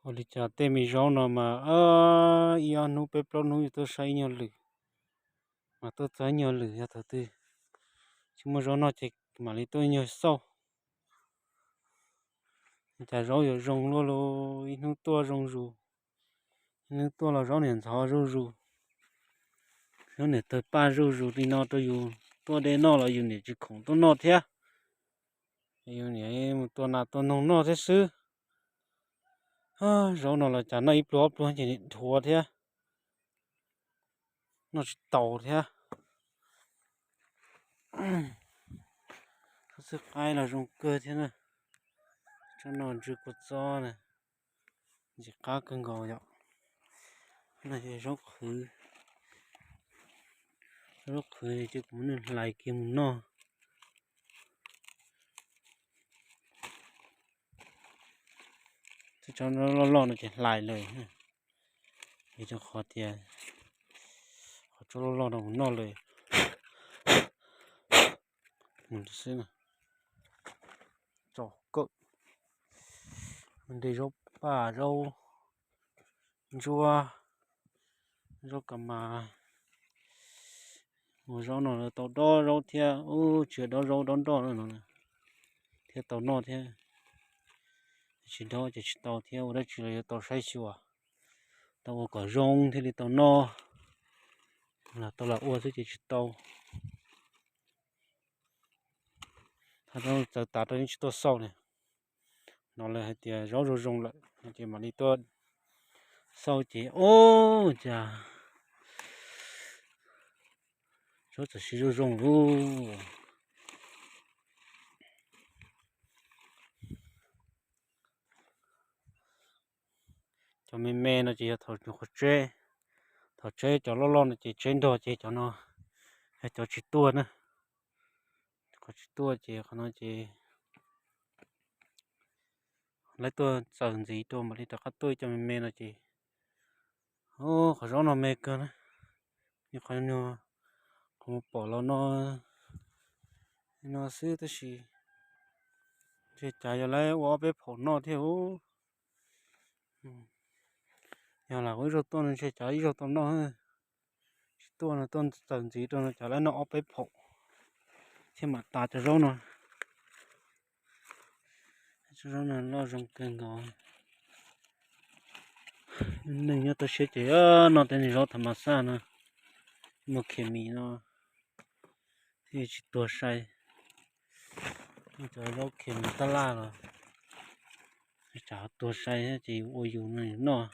Ua li cas tej me zaub no mas ib ob hnub peb plaub hnub yus tuaj saib ib nyuag lwm, mas tuaj txog ib nyuag lwm, yog thaum twg tsis muaj zaub noj ces mam li tuaj ib nyuag xauj. Cas zaub yuav zoo luaj li, ib hnub tuaj zoo zus, ib hnub tuaj los zaub niam ntxhov zuj zus, zaub niam tawg paj zuj zus li no rau yus tuaj de noj los yus niam tsis khoom tuaj noj thiab. Yus niam mus tua nas tua noog noj thiab xwb. Zaub no los cas noj ib pluag ob pluag ces dhuav thiab, noj tsis taus thiab. Txhob xwb qaib los zoo kawg thiab na. Tsob no ntsw kua txob na, ntxim qab kawg nkaus yom. No ces zaub qhwv, zaub qhwv ces kuv muab nws hlais kiag mus noj. Tsob loj loj no ces hlais lawm, vim rau qhov tias qhov tsob loj loj no mus noj lawm. Mus xwb, tsom kawm, de zaub paj, zaub ntsuab, zaub ka mas. Ua zaub no tau dob zaub thiab, tsis dob zaub dob nroj no thiab tau noj thiab. Tsis dob ces tsis tau thiab, ua dab tsi los yuav tau saib xyuas, tau ua kom zoo thiaj li tau noj. Los tau lam ua xwb ces tsis tau. Thaum txawv tas rau yeej tsis tuaj xauj li. Hnov lawv hais tias zaub zoo zoo lawm ces mam li tuaj xauj ces ub, cas zaub txawm siv zoo zoo lawm. Cov me me no ces yog thaum nyuam qhuav tseb, thaum tseb cov loj loj no ces tseb nrog ces cov no yog cov tsis tuaj na. Qhov tsis tuaj ces qhov no ces lawv tuaj txawm ntxiv rau mam li rov qab tuaj. Cov me me no ces, qhov zaub no me kawg na, qhov, qhov pom los no, no xwb tab sis ntshe cas yog lawv ua ob peb phaum noj thiab. Yog lam ua ib zaug tuaj no ntshe cas ib zaug tau noj. Tsis tuaj no tuaj txawm ntxiv rau no cas lawv noj ob peb phaum thiab mam tas cov zaub no. Zaub no loj zoo kawg nkaus. Neeg nyob toj siab ces noj tej niag zaub tha mas xaj no, muaj khes mis no thiaj tsis tuag sai. Cov zaub khes mis tab laj los tsam tuag sai thiab ces yus ua yus no yus noj.